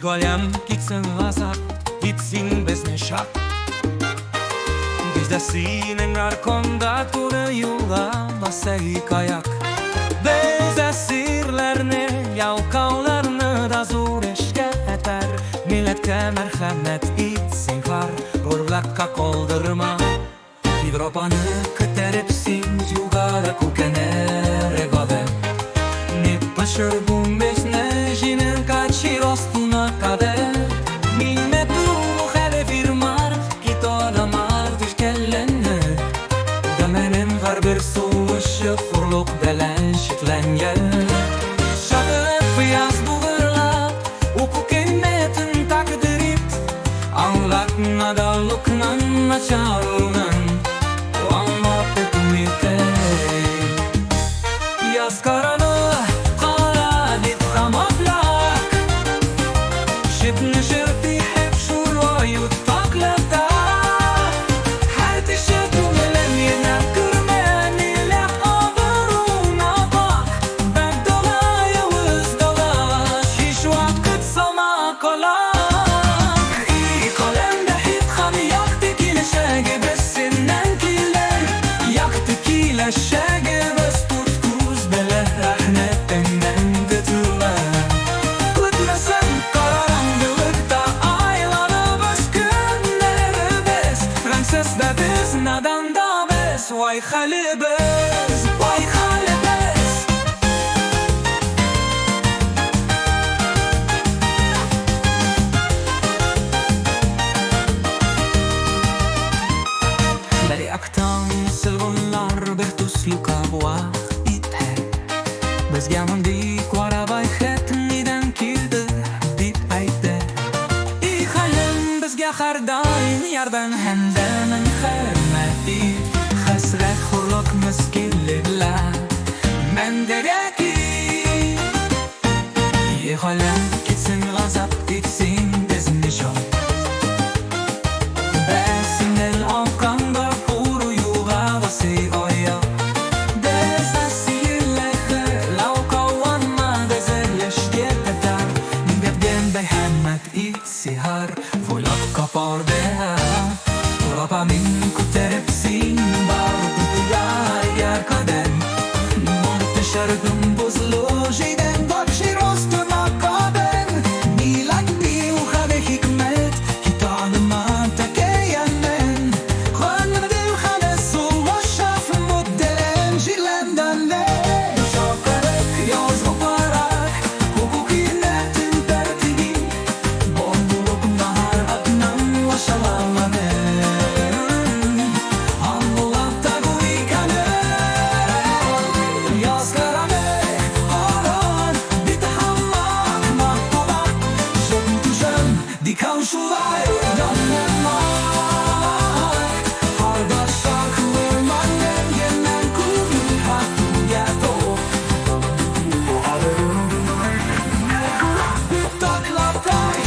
Галям китсен газап, итсин безне шат. Бездә синең аркаңда туры юлга баса ике аяк. Без әсирләрне, ялкауларны да зур эшкә этәр. Милләткә мәрхәмәт ит, зинһар, горурлыкка калдырма. Европаны күтәреп син югары күкәнәр гадә. Не пошыр бу безне җинең качыр астына кадәр. Милләт хәле фирмар, киталамар түшкәләнне. Дәмәнен һәрбер сулышы хурлык белән чикләнгән. Шагып яз бугырлап, уку кыйммәтен тәкъдир ит. Аңлат наданлыкның начарлыгын, аңлап бетми. Яз караны кара дип хамаплак. Шипне ширти хеп шурою таклата. Һәр теше күңелем енә күрмәнилә абыруна бак. Бәк дала явыз дала, һич вакыт салма колак. И каләмдә хит якты киләчәгебез синнән килер. Якты киләчәгебез тут күз белән рәхмәтеңнән көтелә. Көтмәсәң караңгылыкта айланабыз көннәребез. Рәмсез дә без, надан да без, вай хәлебез, вай хәлебез. Бер яктан сылгынлар бер төсле кабуак итә. Безгә мондый карабай хәт нидән килде дип әйтә. И хәлем безгә һәрдаим ярдәм һәм дә мәрхәмәт ит. Хәсрәт, хурлык, мискинлекләр мәңгегә кит. И хәлем китсен газап, итсен безне шат. Без синең аркаңда туры юлга басыйк аяк. Без әсирләргә лаукаланма эшкә татар. Милләткә мәрхәмәт ит, зинһар, Войлап капар Europa min күтәреп син бар яркадән. Мортешәргем бозлы җидән бакшир астына кадән. Миләтне хәбе хикмәт китаныма тәкәйәннән. Ханымдым хәле сулышaf мудделен җирләндән. Шакарык язгы парак, хукукинәтен тәртиби. Бондулук нахар атнан вашалаланы. Анлулапта гуиканы. Яз караны, аран, бит хамак мактала. Жем дикан шулай, яннан. Hallgassak menjen hát tudjátok. Taklatai,